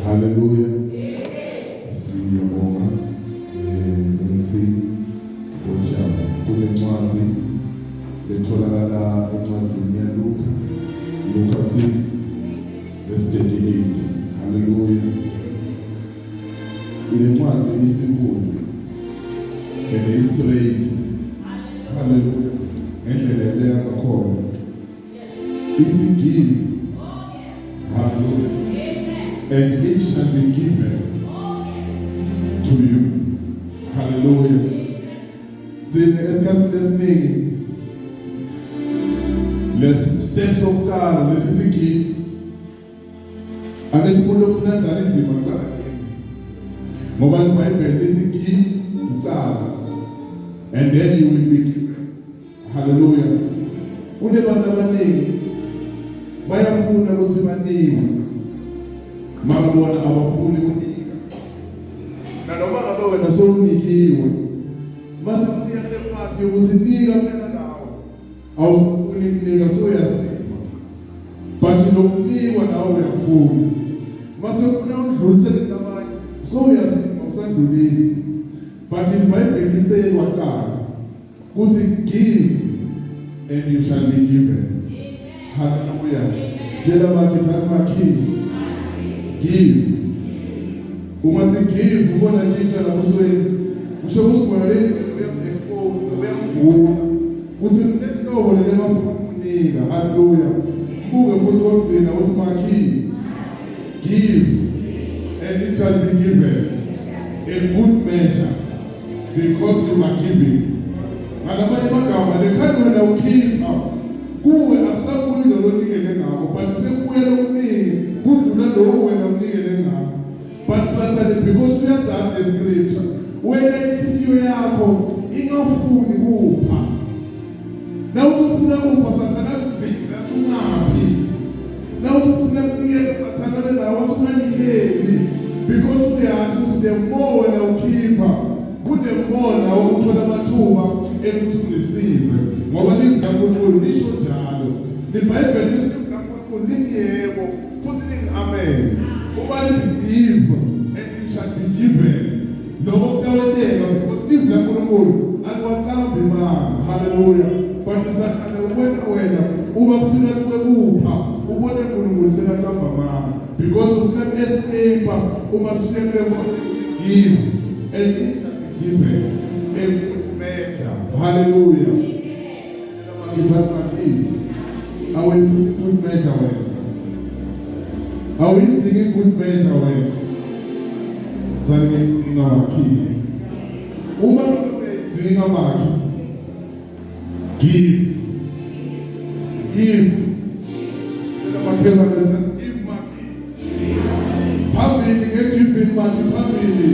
Hallelujah. Siyabonga MC Sesijaba kulencwadi letholakala encwadini yaLuka, Luka 6 verse 38. Hallelujah. Ilencwadi isinkulu and straight. Hallelujah. Ngendlela eleka ngakhona. It's give. Hallelujah. And it shall be given to you. Hallelujah. Thina esikhathini esiningi le step sokuqala lesithi give, ake sibone ufuna dlala inzima kuqala, ngoba iBhayibheli lithi give kuqala and then you will be given. Hallelujah. Kunebantu abaningi bayafuna ukuthi banikwe, makubona abafuni kunika. Nanoma ngabe wena sowunikiwe, mase kufika kule part yokuthi nika phela nawe, awusafuni kunika, soyasima, but lokunikwa nawe uyafuna. Mase ufuna udlulisele labanye, soyasima, usandlulisi. But iBhayibheli libekwa cala kuthi give and you shall be given. Hallelujah. Tshela bakhe, thani makhi, give. Ungathi give, ubona tshintsha labusweni, usho ukuthi moya le uyamu-expose, uyamvula uthi kunenhlobo leli engafuna ukunika. Hallelujah. Mbuke futhi kokugcina uthi makhi, give and it shall be given, a good measure, because you are giving. Ngalamanye amagama, lekhani wena ukhipha kuwe, akusabuyi lolo nikele ngako, but sekubuya lokuningi kudlula lokhu wena unikele ngako. But Sathane, because uyazazi le scripture, wena inhliziyo yakho ingafuni kupha. Na ufuna kupha, Sathane akuvimbe, athi ungaphi. Na ufuna kunikela, Sathane nawe wathi unganikeli, because uyazi ukuthi the more wena ukhipha, kune more nawe uthola amathuba ekuthi ureceive, ngoba livi laNkulunkulu lisho njalo. LiBhayibheli lithi livi laNkulunkulu lingiyebo futhi lingi-amen. Uma lithi give and you shall be given, lokho kutawenteka, because livi laNkulunkulu aliwacambi manga. Haleluya. But Sathane ubona wena uma kufika kwekupha, ubone uNkulunkulu sekacamba manga, because ufuna ku-escape uma sifike kule give and it shall be given, a good measure. Hallelujah. Ngithanda makini, awuyifuni good measure wena, awuyidzingi good measure wena. Thani ngiyidinga makhile. Uma uyayidzinga makhi, give, give. Makhelwane, give makhi. Phambili nge-giving makhi, phambili,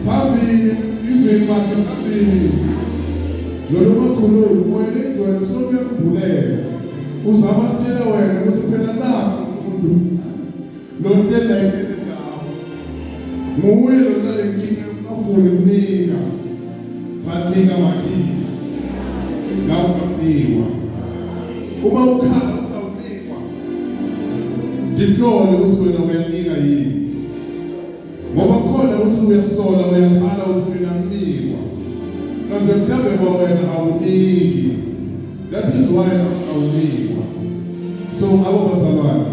phambili giving makhi, phambili. Lolo makhululu moya lengcwele sokuyakubhulela, uzama kutshela wena ukuthi phela nakho umuntu lo hleli la empilweni yakho, nguye lo nale nkinga yokungafuni kunika. Sanika makhile la ungakunikwa. Uma ukhala uthi awunikwa, ndihlole ukuthi wena uyanika yini, ngoba khona ukuthi uyasola, uyakhala uthi mina nginikwa, kanti mhlawumbe kwawena awuniki. That is why awunikwa. So ngabo bazalwane,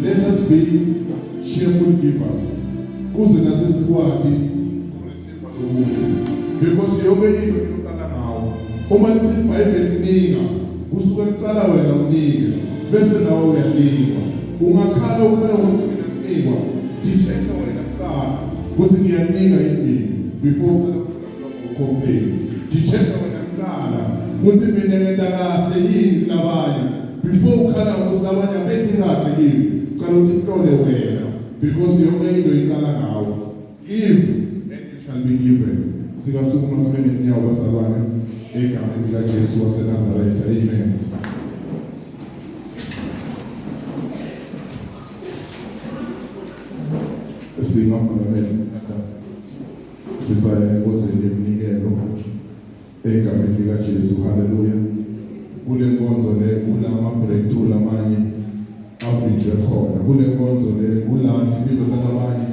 let us be cheerful givers kuze nathi sikwati kureceive lokuhle, because yonke into iyoqala ngawo. Uma lithi iBhayibheli nika, kusuke kuqala wena unike, bese nawe uyanikwa. Ungakhala ukhala ukuthi mina nginikwa, di-check wena kuqala ukuthi ngiyanika yini mina before uqala ucomplain. Di-check wena kuqala ukuthi mina ngenta kahle yini kulabanye before ukhala ukuthi labanye abenti kahle kimi. Cala ukuthi uhlole wena, because yonke into iqala ngawo. Give and you shall be given. Sikasukuma sibe nenyawo bazalwane, egameni likaJesu waseNazaretha. Amen. Singavala amehlo, sisaya enkonzweni yeminikelo egameni likaJesu. Haleluya. Kule nkonzo le kulama breakthrough lamanye. avinjwe khona kule nkonzo le, kula impilo labanye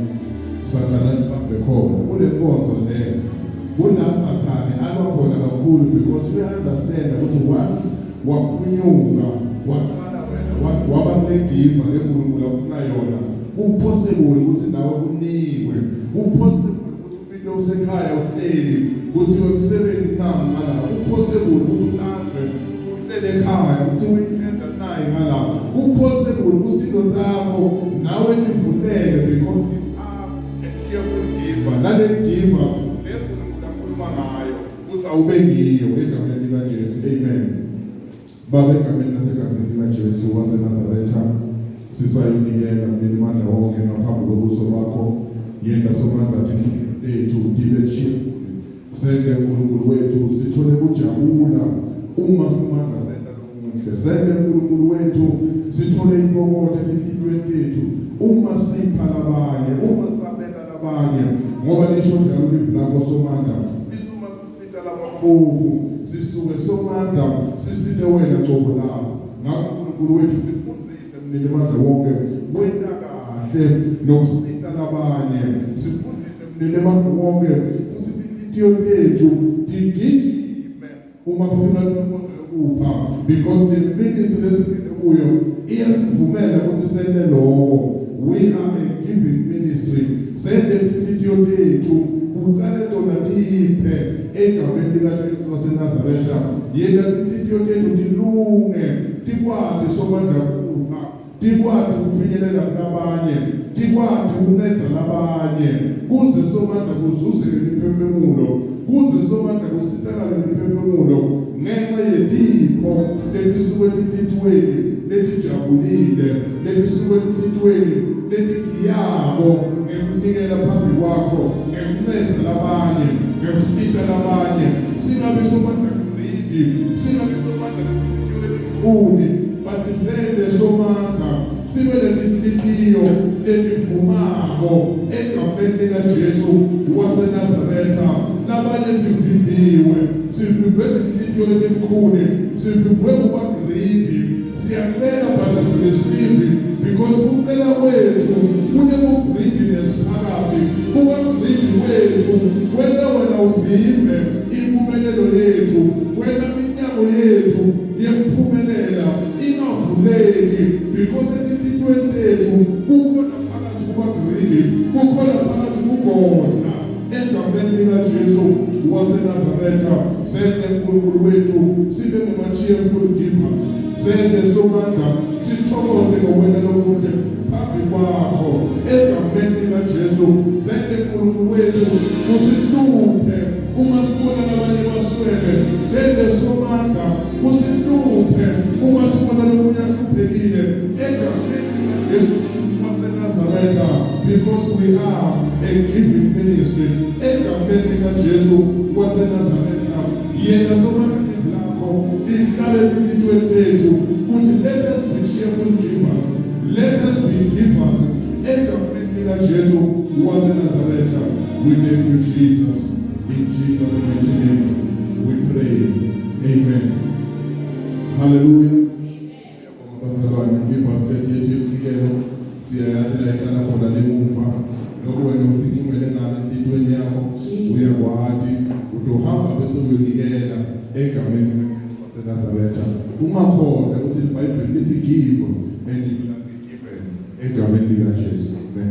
Sathane alibambe khona kule nkonzo le, kula Sathane alwa khona kakhulu, because we understand ukuthi once waphunyuka, waqala wena waba kule giver leNkulunkulu afuna yona, kupossible ukuthi nawe unikwe, kupossible ukuthi upinte usekhaya uhleli kuthiwe umsebenzi nangu ngala, kupossible ukuthi ulandwe uhlele ekhaya kuthiwe ithenda naye ngala, kupossible ukuthi into takho nawe ivuleke because you are a cheerful giver. Nale giver le Nkulunkulu akhuluma ngayo ukuthi awube ngiyo, egameni likaJesu, amen. Baba, egameni nasegazini likaJesu waseNazaretha, sisayonikela Mninimandla wonke ngaphambi kobuso bakho. Yenda Somandla tinhliziyo tethu tibe cheerful. Sende Nkulunkulu wethu sithole kujabula uma Somandla senta lokuhle. Sende Nkulunkulu wethu sithole intokozo etinhliziyweni tethu uma sipha labanye, uma sabela labanye, ngoba lisho njalo livi lakho Somandla, lithi uma sisita labampofu sisuke Somandla sisite wena cobo lakho. Ngakho Nkulunkulu wethu, sifundzise Mninimandla wonke kwenta kahle nokusita labanye. Sifundzise Mninimandla wonke kutsi tinhlitiyo tethu tigijime uma kufika inkonzo yokupha, because the ministry lesingene kuyo iyasivumela ukuthi sente lokho. We are a giving ministry. Sente tinhlitiyo tethu kucale tona tiphe egameni likaJesu waseNazaretha. Yenta tinhlitiyo tethu tilunge, tikwati Somandla kupha, tikwati ukufinyelela kulabanye, tikwati ukunceda labanye, kuze Somandla kuzuzeke imiphefumulo, kuze Somandla kusitakale imiphefumulo ngenxa yetipho letisuke etinhlitiyweni letijabulile, letisuke etinhlitiyweni letigiyako ngekunikela phambi kwakho, ngekunceda labanye, ngekusita labanye. Singabi Somandla greedy, singabi Somandla letinhlitiyo letilukhuni, batisele Somandla sibe netinhlitiyo letivumako egameni likaJesu waseNazaretha. Labanye sivimbiwe, sivimbwe tinhlitiyo letilukhuni, sivimbwe kuba greedy. Siyacela but asireceive because ukucela kwethu kunebu-greediness phakathi. Kuba greedy kwethu kwenta wena uvimbe impumelelo yethu, kwenta iminyango yethu yekuphumelela ingavuleki, because etinhlitiyweni tethu kukhona phakathi kuba greedy, kukhona phakathi kugodla. Egameni likaJesu waseNazaretha, sende Nkulunkulu wethu sibe ngama-cheerful givers. Sende Somandla sithokote ngokwenta lokuhle phambi kwakho egameni likaJesu. Sende Nkulunkulu wethu usihluphe uma sibona labanye baswele. Sende Somandla usihluphe uma sibona lomunye ahluphekile egameni likaJesu waseNazaretha, because we are a giving ministry egameni likaJesu waseNazaretha. Yena Somandla livi lakho lihlale etinhlitiyweni tethu kuthi let us be cheerful givers, let us be givers egameni likaJesu waseNazaretha. We thank you, Jesus. In Jesus' mighty name we pray, amen. Hallelujah. Siyabonga bazalwane. Ibasket yethu yomnikelo siyayathi la ihlala khona lemuva. Lokho wena utincumele ngalo enhlitiyweni yakho, uyakwati utohamba bese uyonikela egameni likaJesu waseNazaretha. Ungakhohlwa ukuthi iBhayibheli lithi give and it shall be given, egameni likaJesu, amen.